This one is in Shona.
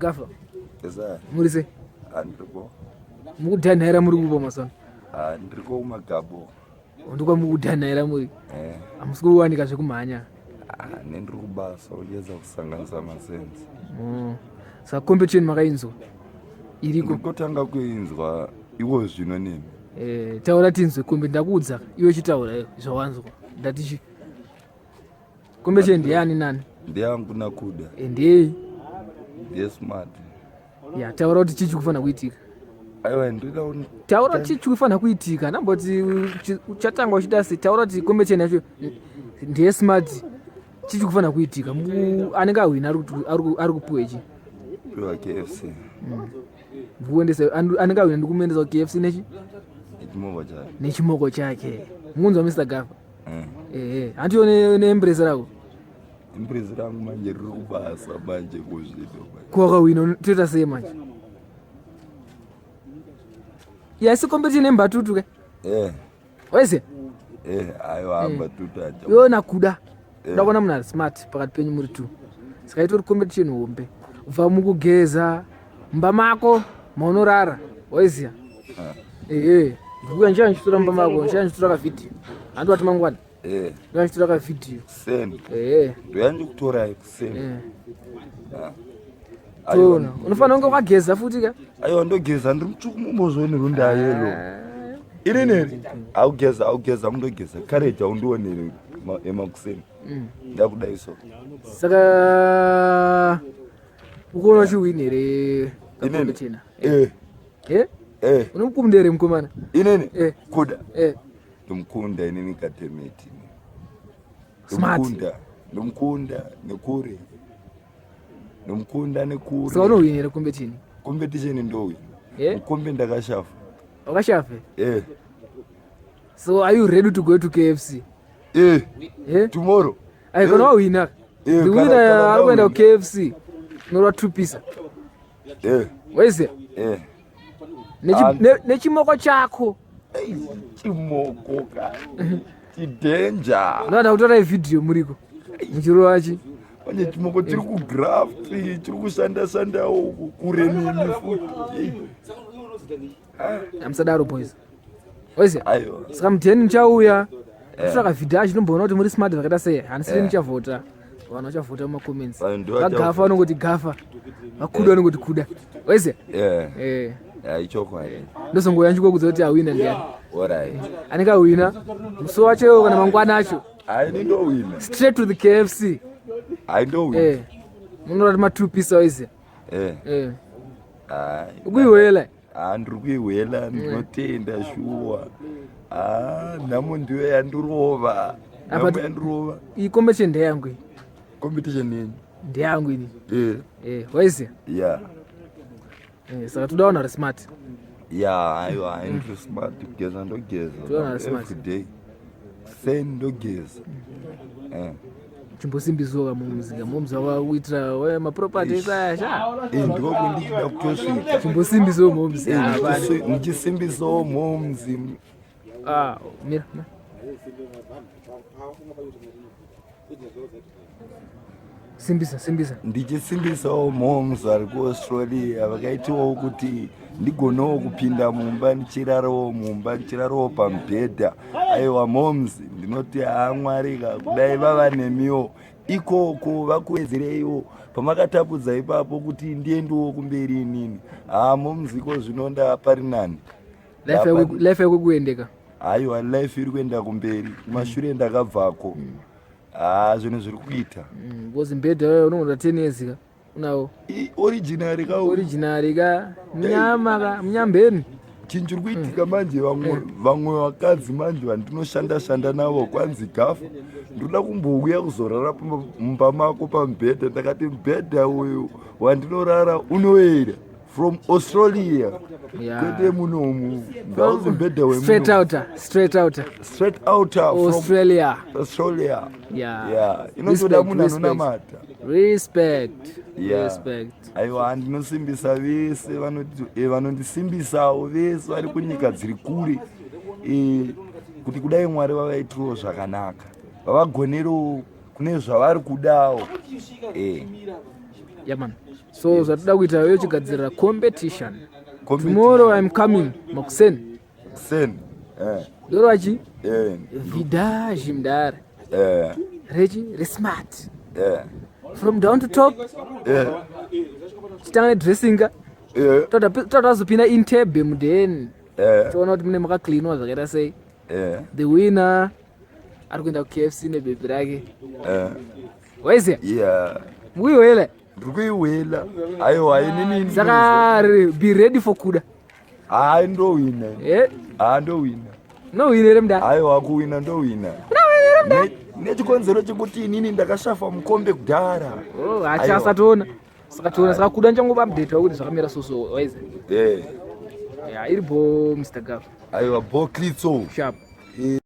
Gafa. Muri sei? Ndiriko. Mukudhanhaira muri kupo mazano? Ah, ndiriko kumagabo. Ndiko mukudhanhaira muri? Eh. Hamusi kuwanika zvekumhanya? Ah, nendiri kubasa uchiedza kusanganisa masenzi. Oh. Saka competition makainzwa? Iriko. Ndikotanga kuinzwa iwo zvino nemi. Eh, taura tinzwe kombe ndakuudza iwe chitaura zvawanzwa. Ndati chi Competition ndiyani nani? Ndiyangu nakuda. Eh, ndiyei? Ndiye smart. Ya, taura kuti chii chikufanira kuitika. Aiwa, ndinoda taura kuti chii chikufanira kuitika. Namboti uchatanga uchida sei? Taura kuti competition yacho ndiye smart. Chii chikufanira kuitika? Anenge ahwina ari kupiwa ichi. Piwa KFC. Ndikuendesa anenge ahwina ndikumuendesa kuKFC nechi? Nechimoko chake. Nechimoko chake. Mukunzwa Mr. Gafa. Eh. Eh, hanti une embrace rako? Embrace rangu manje riri kubasa manje kuzvino. Ko wakawina toita sei manje? Ya si competition yembatutu ke? Eh. Wese? Eh, aiwa eh. mbatutu acha. Yo nakuda. Eh. Ndakuona munhu ari smart pakati penyu muri two. Saka itori competition hombe. Ubva mukugeza mumba mako maunorara. Waiziya? Ah. Eh, eh. Ndikuya njia ndichitora mumba mako, njia ndichitora ka video. Handi wati mangwana. Eh. Njia ndichitora ka video. Send. Eh. Ndoya ndikutora kusend. Eh. Ah. Tona, unofanira kunge wakageza futi ka? Aiwa ndogeza, ndiri mutsvuku mumbozvoni runda yelo. Ah. Ini neri? Augeza, augeza, mundogeza. Courage aundionere emakuseni. Ndakudai so. Saka ukuona uchiwini here kakombetena? Eh. Eh? Eh. Unomukunda here mukomana? Inini? Eh. Kuda. Eh. Ndomukunda inini katemeti. Smart. Ndomukunda. Ndomukunda nekure. Ndomukunda nekure. Saka unowini here competition? Competition ndowina. Eh? Mukombe ndakashafa. Wakashafa? Eh. So are you ready to go to KFC? Eh. Eh? Tomorrow. Ai kana wawina. Eh, The winner ari kuenda ku KFC. Norwa two pizza. Eh. Waiziya? Eh. Nechimoko chako. Chimoko ka. Chidanger. Unoda kutora video muriko. Muchirova chi. Manje chimoko chiri kugraft, chiri kushanda shandawo kure nemi futi. Amusadaro boys. Waiziya? Aiwa. Saka mudheni muchauya. Kutsvaka video acho inomboona kuti muri smart zvakaita sei. Handisiri muchavhota. Vanhu vachavhota mumacomments. Vanhu ndivo vachavhota. Vagafa vanongoti gafa. Vakuda vanongoti kuda. Waiziya? Eh. Eh. Yeah, ichokwadi. Ndozongouya ndichikuudza kuti awina ndiyani. Alright. Anenge awina musi wacho iwo kana mangwana acho. Hayi ndowina. Straight to the KFC. Hayi ndowina. Eh. Munorati ma two piece waiziya? Eh. Eh. Hayi. Ukuiwela. Ah, ndiri kuihwela ndinotenda shuwa. Ah, nhamo ndiyo yandirova. Nhamo yandirova. Iyi competition ndeyangu iyi. Competition yenyu? Ndeyangu ini. Eh. Eh, waiziya? Yeah. Eh, saka toda vanhu vari smart. Yeah, aiwa, ndiri smart kugeza ndogeza. Toda vanhu vari smart. Every day. Sen ndogeza. Eh. Chimbosimbiswa mumuzika momzi wakakuitira we maproperties aya sha. Eh, ndiko kwendikida kutosvika. Chimbosimbiswa momzi. Eh, Ah, bana. ndichisimbisawo momzi. Ah, mira. mira. Simbisa, simbisa. Ndichisimbisawo moms vari kuAustralia vakaitiwawo kuti ndigonewo kupinda mumba ndichirarawo mumba ndichirarawo pamubhedha. Aiwa moms ndinoti haa Mwari ka kudai vava nemiwo ikoko vakuwedzereiwo pamakatapudza ipapo kuti ndiendewo kumberi inini. Haa moms iko zvino ndapari nani. Life yako kuendeka. Aiwa life iri kuenda kumberi kumashure ndakabvako. Haa zvinhu zviri kuita. Because mbedha unoona 10 years ka unawo. Original ka. Original ka. Mnyama ka, mnyambeni. Chinhu chiri kuitika manje vamwe vakadzi manje vandinoshanda shanda navo kwanzi gafa ndoda kumbouya kuzorara mumba mako pamubhedha. Ndakati mubhedha uyu wandinorara unoera from Australia. Kwete munomu. Ngauzi mubhedha wemuno. Straight outer, straight outer. Straight outer from Australia. Australia. Yeah. Yeah. Inotoda munhu anonamata. Respect. Yeah. Respect. Aiwa ndinosimbisa vese vanondisimbisawo vese vari kunyika dziri kure. Kuti kudai Mwari vavaitirewo zvakanaka. Vavagonerewo kune zvavari kudawo. Yeah man. So zvatoda kuita yo chigadzirira competition. Tomorrow I'm coming makuseni. Sen. Eh. Ndorova chi? Eh. Vidage mdara. Eh. Rechi resmart. Eh. From down to top. Eh. Chitanga nedressing. Eh. Toda tazopinda intebe mudeni. Eh. Toona kuti mune makacleanwa zvakaita sei. Eh. The winner ari kuenda kuKFC nebhebhi rake. Eh. Waiziya? Yeah. Mukuiwela? Ndiri kuiwela. Aiwa inini. Saka be ready for kuda. Hayi ndowina. Eh? Ha ndowina. Nowina here mdara? Aiwa kuwina ndowina. Nechikonzero chekuti inini ndakashafa mukombe kudhara. Oh, acha asatoona. Saka tiona saka kuda nchangoba update wakuti zvakamira so so waiziya. Eh. Yeah, iri bo Mr. Gaff. Aiwa bo Klitso. Sharp. Eh.